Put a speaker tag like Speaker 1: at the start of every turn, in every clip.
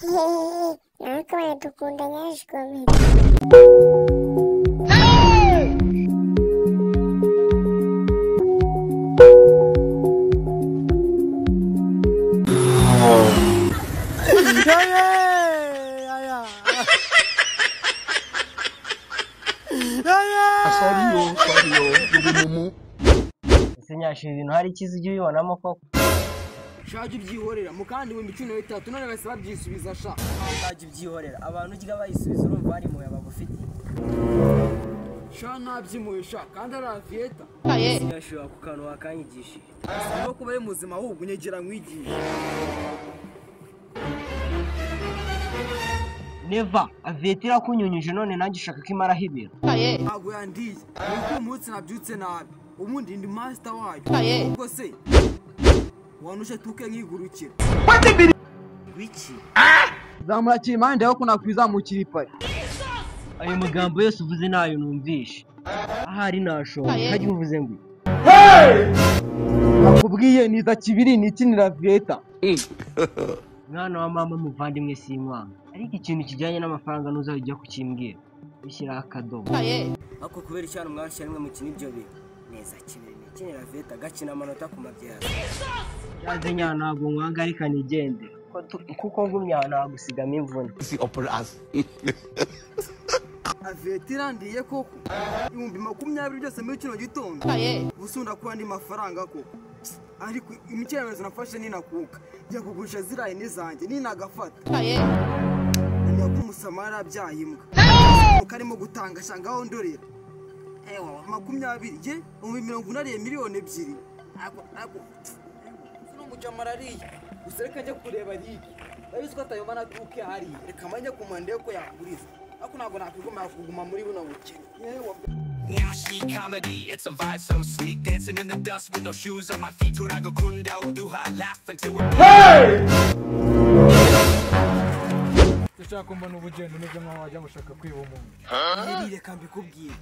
Speaker 1: Natwe baradukunda Nyashi Comedy.
Speaker 2: Ese Nyashi ibintu hari ikiza ujya ubibonamo koko?
Speaker 3: Shaje ubyihorera mukandi 13,000 none bahise babyisubiza sha.
Speaker 2: Shaje ubyihorera abantu ujya bayisubiza urumva bari mu yabagufitiye.
Speaker 3: Sha ntabyimuye sha kandi ari avieta.
Speaker 2: Nyashi ako kantu wakanyigishije.
Speaker 3: Siko kuba ari muzima ahubwo unyegera nkwigisha.
Speaker 2: Neva avieta irakunyunyuje none nanjye ushaka ko imaraho ibintu.
Speaker 3: Ntabwo yandiye. Nuko umunsi nabyutse nabi. Ubundi ndi master wayo. Ubwo se wanushe tuke nkigurukira.
Speaker 2: Wiki.
Speaker 3: Zamura impande aho kunakwizamukira ipari.
Speaker 2: Ayo magambo yose uvuze nayo numvishe. Ahari nashonje hajya uvuze ngo
Speaker 3: nakubwiye niza kibiri nikinira Vieta.
Speaker 2: Mwana wa mama muvandimwe sinkwanga. Ariko ikintu kijyanye n'amafaranga ntuzajya kukimbwira. Bishyira akadomo. Ako kubera icyana mwarusha rimwe mukina ibyo bintu. Neza kibiri nikinira Vieta gakina amanota ku mabyaro. Yaze nya ntabwo nkwanga ariko nigende. Kuko ngumya nagusigamo imvune.
Speaker 3: Avieta irandiye koko 20,000 byose muri kino gitondo. Busunda kuba ndi mafaranga koko. Ariko imikerezo nafashe ninakuka. Njya kugurisha ziraye nizanjye ninagafata. Njya kumusamara abyaye imbwa. Karimo gutanga shangaho ndorera. Ewa 20 ye 80 miliyoni 2. Ako ako. Sino mujamarariye. Gusa reka njye kureba riki. Ndabizi ko atayomana duke hari. Reka manye kumande ko yanguriza. Ako ntabwo nakwigomera kuguma muri buno bukene. Yewe.
Speaker 4: Nyashi Comedy, it's a vibe so sleek. Dancing in the dust with no shoes on my feet. Turagukunda uduha, laugh until we're
Speaker 5: Ushaka kumbona ubugendo umeze nkaho wajya gushaka kwiba umuntu.
Speaker 2: Yeri reka mbikubwire.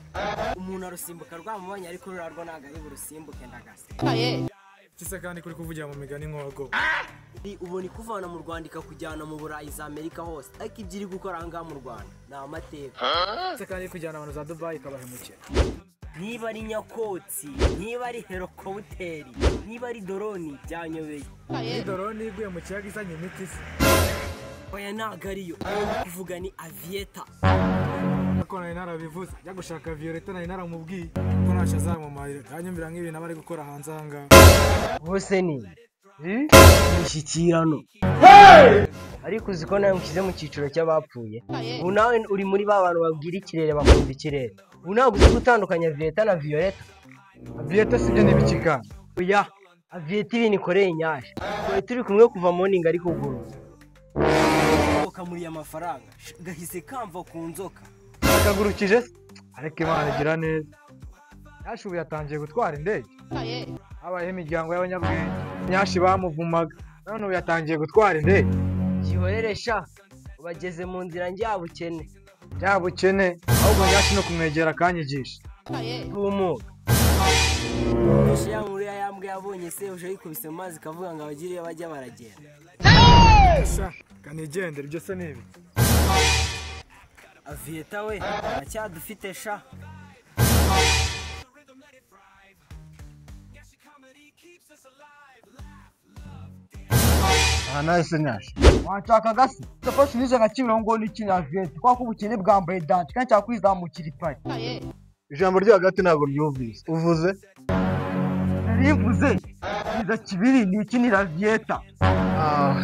Speaker 2: Umuntu arusimbuka rwamubonye ariko rurarwo ntabwo ari burusimbuke ndagase.
Speaker 5: Kise kandi kuri kuvugira mu migani nk'uwago.
Speaker 2: Ubona ikuvana mu Rwanda ikakujyana mu Burayi za Amerika hose ariko ibyo iri gukora aha ngaha mu Rwanda ni amateka.
Speaker 5: Kise kandi kujyana abantu za Dubai ikabahemukira.
Speaker 2: Niba ari nyakotsi, niba ari herokowuteri, niba ari doroni byanyobeye.
Speaker 5: Ni doroni iguye mu kiyaga izanye imiti se.
Speaker 2: Oya ntabwo ariyo, ayo ndi kuvuga ni Avieta.
Speaker 5: Ariko nari narabivuze, njya gushaka Violeta nari naramubwiye ko ntacyo azamumarira. Yanyumvira nk'ibintu aba ari gukora hanze aha ngaha.
Speaker 2: Bose ni imishyikirano. Ariko uzi ko nawe mushyize mu cyiciro cy'abapfuye. Ubu nawe uri muri ba bantu babwira ikirere bakumva ikirere. Ubu ntabwo uzi gutandukanya Vieta na Violeta.
Speaker 5: Vieta sibyo ni ibiki kandi?
Speaker 2: Oya, Avieta ibintu ikoreye Nyashi. Twari turi kumwe kuva morning ari kuguruka. Kamuriye amafaranga gahise kamva ku nzoka.
Speaker 5: Akagurukije se? Ariko Imana igira neza. Nyashi ubu yatangiye gutwara indege. Habayeho imiryango y'abanyabwenge. Nyashi bamuvumaga. None ubu yatangiye gutwara indege.
Speaker 2: Gihorere sha, ubageze mu nzira njyabukene.
Speaker 5: Njyabukene, ahubwo Nyashi no kumwegera akanyigisha.
Speaker 2: Tumuka. Ya nkuru ya yambwe yabonye se uje yikubise mu mazi kavuga ngo abagiriye bajya baragenda.
Speaker 5: Sha, kanigendera ibyo se nibi.
Speaker 2: Avieta we, aracyadufite sha.
Speaker 5: Aha nawe se Nyashi.
Speaker 3: Wanshaka gase? Safashe nije nka Kimironko nikina Avieta kwa ko ubukene bwambaye danje kandi nshaka kwizamukira ipari.
Speaker 5: Ijambo ryo hagati ntabwo ryumvise. Uvuze?
Speaker 3: Narivuze niza kibiri nikinira Avieta.
Speaker 5: Ah,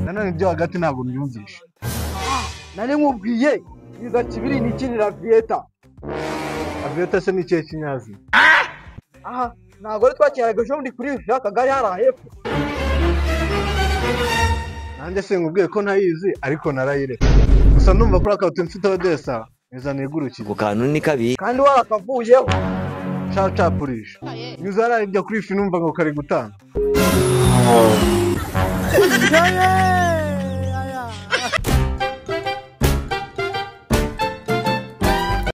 Speaker 5: nanone ibyo hagati ntabwo ryumvishe.
Speaker 3: Nari nkubwiye niza kibiri nikinira Avieta.
Speaker 5: Avieta se ni ikihe kinyazina?
Speaker 3: Aha, ntabwo ari twakinaga ejo bundi kuri akagari hariya hepfo.
Speaker 5: Nanjye sinkubwiye ko ntayizi ariko narayireka. Gusa ndumva kuri aka mfite odesa neza nigurukire.
Speaker 6: Ako kantu ni kabi.
Speaker 3: Kandi warakavuyeho.
Speaker 5: Cacapurisha. Nyuze hariya hirya kuri ifi numva ngo kari gutanga.